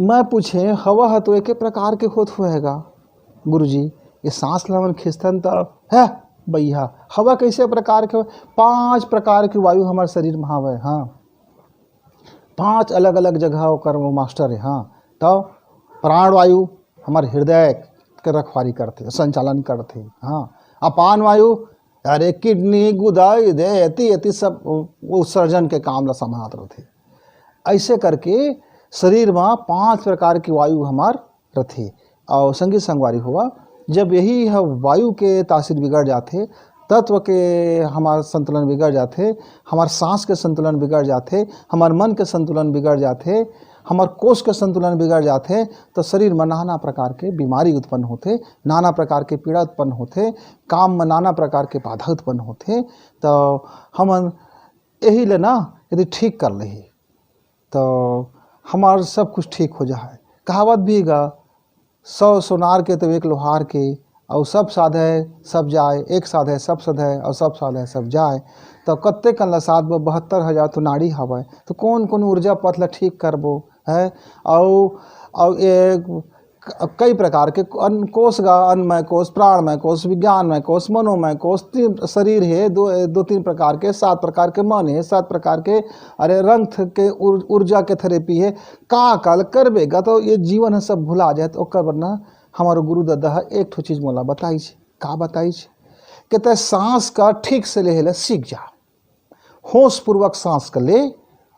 मैं पूछे, हवा ह तो एके प्रकार के होत होएगा गुरुजी, ये सांस ला मन खींचथन त है भैया, हवा कैसे प्रकार के हो? पांच प्रकार के वायु हमारे शरीर में हवे। हाँ, पांच अलग अलग जगह ओकर वो मास्टर है। हाँ, तो प्राण वायु हमारे हृदय के रखवारी करथे, संचालन करथे। हाँ, अपान वायु, अरे किडनी गुदा, हृदय, एती एती सब उ-, उत्सर्जन के काम ला संभालत रथे। ऐसे करके शरीर में पांच प्रकार के वायु हमार रथे। और संगी संगवारी हुआ, जब यही ह वायु के तासीर बिगड़ जाथे, तत्व के हमार संतुलन बिगड़ जाथे, हमार सांस के संतुलन बिगड़ जाथे, हमार मन के संतुलन बिगड़ जाथे, हमार कोष के संतुलन बिगड़ जाथे, तो शरीर में नाना प्रकार के बीमारी उत्पन्न होथे, नाना प्रकार के पीड़ा उत्पन्न होथे, काम में नाना प्रकार के बाधा उत्पन्न होथे। तो हमन यही ले ना यदि ठीक कर लेही, तो हमार सब कुछ ठीक हो जाए। कहावत भी गा, "सौ सोनार के तो एक लोहार के, और सब साधे सब जाए, एक साधे सब सधे, और सब साधे सब जाए।" तो कत्ते कन ला साधबो, बहत्तर हजार तो नाड़ी हवय, तो कौन कौन ऊर्जा पथ ला ठीक करबो, है? और, और एक क-, कई प्रकार के अन्न कोष गा, अन्नमय कोष, प्राणमय कोष, विज्ञानमय कोष, मनोमय कोष, तीन शरीर है, दो, दो तीन प्रकार के, सात प्रकार के मन है, सात प्रकार के, अरे, रंग थ-, के ऊर-, ऊर्जा के थेरेपी है। का काल करबे गा, तो ये जीवन है सब भुला जाए। तो ओकर बर ना हमारो गुरु दादा है एक ठो चीज मोला बताई छे। का बताई छे? कि तय सांस का ठीक से लेहे ला सीख जा। होशपूर्वक सांस का ले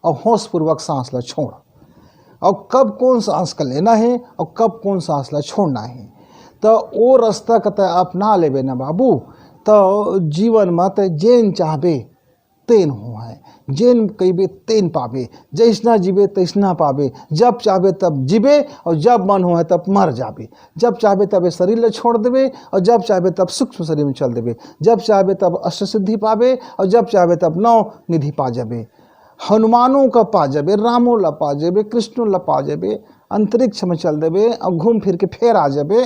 और होशपूर्वक सांस ला छोड़, और कब कौन सांस का लेना है और कब कौन सांस ला छोड़ना है, तो ओ रास्ता का तय अपना लेबे ना बाबू, तो जीवन में तय जेन चाहबे तेन हो है, जेन कहिबे तेन पाबे, जैसना जीबे तैसना पाबे, जब चाहबे तब जीबे और जब मन हो है तब मर जाबे। जब चाहबे तब ये शरीर ला छोड़ देबे और जब चाहबे तब सूक्ष्म शरीर में चल देबे। जब चाहबे तब अष्टसिद्धि पाबे और जब चाहबे तब नौ निधि पा जाबे। हनुमानों का पा जाबे, रामो ला पा जाबे, कृष्णो ला पा जाबे, अंतरिक्ष में चल देबे और घूम फिर के फेर आ जाबे।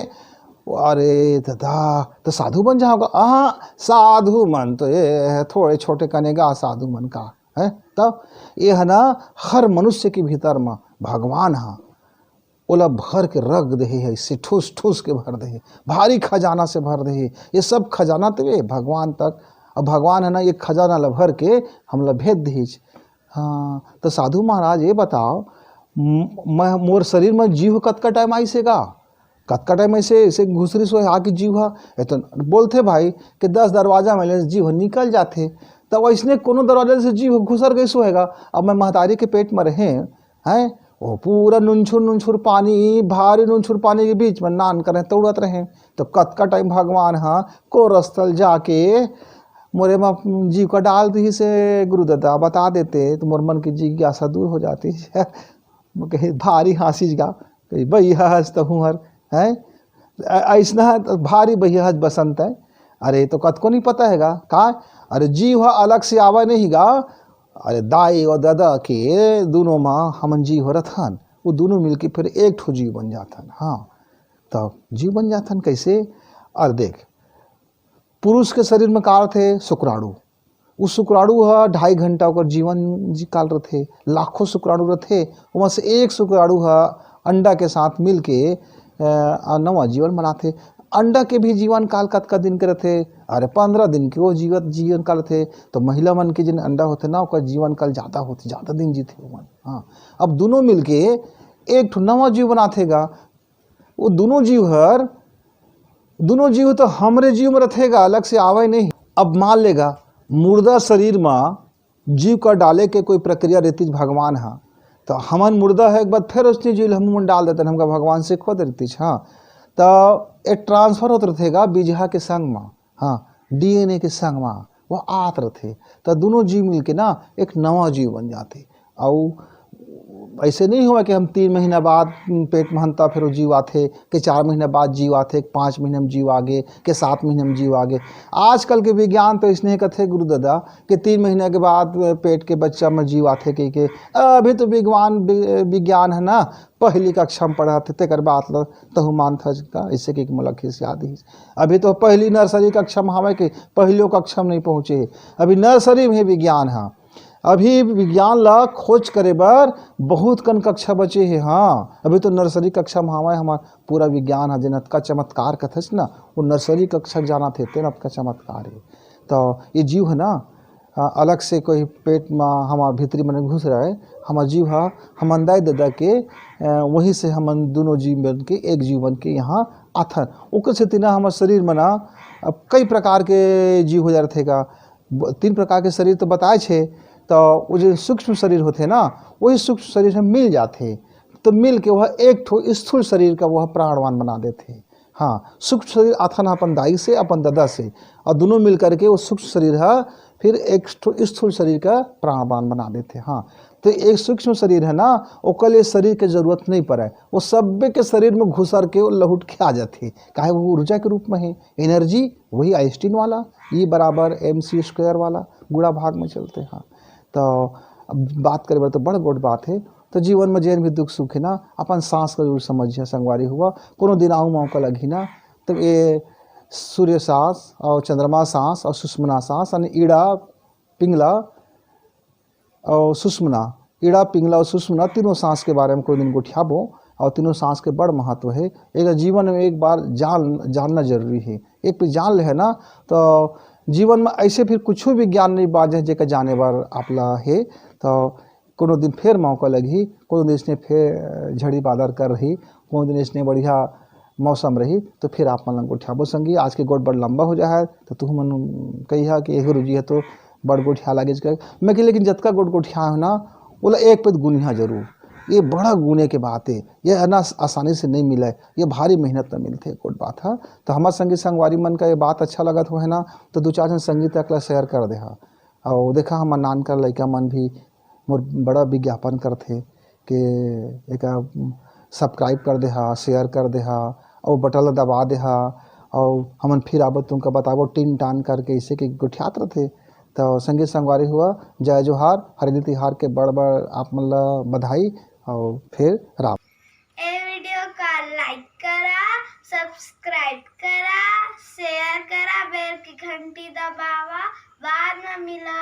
अरे दादा, तो साधु बन जाओगा? हाँ, साधु मन तो ये है, थोड़े छोटे कने गा साधु मन का है। तब ये है ना, हर मनुष्य के भीतर में भगवान हा, ओला भर के रख देहे है, इसे ठूस ठूस के भर देहे, भारी खजाना से भर देहे। ये सब खजाना तो ये भगवान तक, अब भगवान है ना, ये खजाना ला भर के हमला भेज देहिच। हाँ, तो साधु महाराज ये बताओ, म-, मैं, मोर शरीर में जीव कतका टाइम आइस हे गा? कतका टाइम ऐसे, ऐसे घुसरिस होय आके जीव हा? ये तो बोलथे भाई कि दस दरवाजा में ले जीव निकल जाथे, तो वैसने कोनो दरवाजा से जीव घुसर गइस होय गा। अब मैं महतारी के पेट में रहे, हैं, वो पूरा नुनछुर नुनछुर पानी, भारी नुनछुर पानी के बीच में नान करे तौड़त रहे, तो कतका टाइम भगवान हा को रस्तल जाके मोरे मा जीव का डाल दिहिस हे गुरु दादा, बता देते तो मोर मन की जिज्ञासा दूर हो जाती। मैं कहे, भारी हाँसिस गा, कहे, "भैया, हज तो हूँ हर, हैं? अ-, अइसना है तो भारी भैया हज बसंत है।" अरे, तो कतको नहीं पता है गा, का? अरे, जीव ह अलग से आवे नहीं गा। अरे, दाई और दादा के दोनों मा हमन जीव रथन, वो दोनों मिलके फिर एक ठो जीव बन जाथन। हाँ, तब जीव बन जाथन कैसे? अरे देख, पुरुष के शरीर में का रथे? शुक्राणु। उ शुक्राणु ह ढाई घंटा ओकर जीवन जी काल रथे, लाखों शुक्राणु रथे, ओमा से एक शुक्राणु ह अंडा के साथ मिलके, अ, नवा जीवन बनाथे। अंडा के भी जीवन काल कतका दिन के रथे? अरे, पंद्रह दिन के वो जीवन, जीवन काल रथे। तो महिला मन के जिन अंडा होथे ना, ओकर जीवन काल ज़्यादा होथे, ज़्यादा दिन जीथे ओमन। हाँ, अब दोनों मिलके एक ठो नवा जीव बनाथे गा। वो दोनों जीव हर, दोनों जीव तो हमरे जीव में रथे गा, अलग से आवे नहीं। अब मान ले गा, मुर्दा शरीर म जीव का डाले के कोई प्रक्रिया रहितिस भगवान ह, त हमन मुर्दा ह, एक बार फेर उसने जीव ल हमन डाल देतन, हमका भगवान से खोद रहितिस। हाँ, त ए ट्रांसफर होत रहिथे गा बीजहा के संग म, हाँ, डीएनए के संग म वो आत रहिथे, त दोनों जीव मिलके ना एक नवा जीव बन जाथे। अउ ऐसे नहीं हुआ कि हम तीन महीना बाद पेट में हन त फिर वो जीव आथे, कि चार महीना बाद जीव आथे, कि पाँच महीना में जीव आगे, कि सात महीना में जीव आगे। आजकल के विज्ञान तो इसने कथे गुरु दादा कि तीन महीना के बाद पेट के बच्चा में जीव आथे कह के। अभी तो विज्ञान वि-, विज्ञान है ना, पहली कक्षा में पढ़ा थे, तेकर बात ल तहु मानथस का, ऐसे कह के मोला खिसिया दिस। अभी तो पहली नर्सरी कक्षा में हवे कि पहलियो कक्षा में नहीं पहुँचे हे, अभी नर्सरी में ही विज्ञान है। अभी विज्ञान ला खोज करे बर बहुत कन कक्षा बचे हे। हाँ, अभी तो नर्सरी कक्षा में हमारे, हमार पूरा विज्ञान है, जेन अतका चमत्कार कथस ना, वो नर्सरी कक्षा जाना थे, तेन अतका चमत्कार है। तो ये जीव है ना, अ, अलग से कोई पेट में हमार भीतरी मन घुस रहे, हमार जीव हा, हम अंदाज दे दे के, अ, वहीं से हमन दोनों जीव बन के, एक जीव बन के यहाँ आथन। ओकर सेती ना हमार शरीर में ना अब कई प्रकार के जीव हो जा रहे थे का, ब-, तीन प्रकार के शरीर तो बताए छे, तो वो जो सूक्ष्म शरीर होते ना, वही सूक्ष्म शरीर से मिल जाते, तो मिल के वह एक ठो स्थूल शरीर का वह प्राणवान बना देते। हाँ, सूक्ष्म शरीर आथन अपन दाई से, अपन दादा से, और दोनों मिल करके वो सूक्ष्म शरीर है, फिर एक ठो स्थूल शरीर का प्राणवान बना देते। हाँ, तो एक सूक्ष्म शरीर है ना, ओकर लिए शरीर के जरूरत नहीं पड़े, वो सब्बे के शरीर में घुसर के वो लहुट के आ जाते, काहे वो ऊर्जा के रूप में है, एनर्जी वही आइंस्टीन वाला, ई बराबर एम सी स्क्वायर वाला गुणा भाग में चलते हैं। तो अब बात करे बर तो बड़ गोट बात है। तो जीवन में जेन भी दुख सुख है ना, अपन सांस का जरूर समझिया संगवारी हुआ, कोनो दिन आऊ मौका लगी ना, तो ये सूर्य सांस और चंद्रमा सांस और सुषमना सांस, यानी ईड़ा, पिंगला और सुषमना, ईड़ा, पिंगला और सुषमना तीनों सांस के बारे में कोई दिन गोठियाबो। और तीनों सांस के बड़ महत्व है, एक जीवन में एक बार जान, जानना जरूरी है। एक पे जान ले है ना, तो जीवन में ऐसे फिर कुछ भी ज्ञान नहीं बाजे जेकर जाने बर आपला है। तो कोनो दिन फिर मौका लगही, कोनो दिन इसने फिर झड़ी बादर कर रही, कोनो दिन इसने बढ़िया मौसम रही, तो फिर आप मन ला गोठियाबो संगी। आज के गोठ बड़ लंबा हो जा है, तो तुहू मन कहिहा कि "ए गुरुजी, ये तो बड़ गोठिया लागे।" मैं कही, "लेकिन जतका गोठ गोठिया हो ना, ओला एक पद गुनिहा जरूर। ये बड़ा गुने के बात है, ये है ना आसानी से नहीं मिले, ये भारी मेहनत में मिलथे गोठ बात है।" तो हमार संगी संगवारी मन का ये बात अच्छा लगत हो है ना, तो दो चार जन संगी तक ला शेयर कर देहा। और देखा, हमार नान का लइका मन भी मोर बड़ा विज्ञापन करथे कि एका सब्सक्राइब कर देहा, शेयर कर देहा, और बटन ला दबा देहा, और हमन फिर आबो तुमका बताबो टिन टान करके, ऐसे के गोठियात रथे। तो संगी संगवारी हुआ, जय जोहार, हरेली तिहार के बड़ बड़ आप मन ला बधाई, और फिर राम। ए वीडियो का लाइक करा, सब्सक्राइब करा, शेयर करा, बेल की घंटी दबावा, बाद में मिला।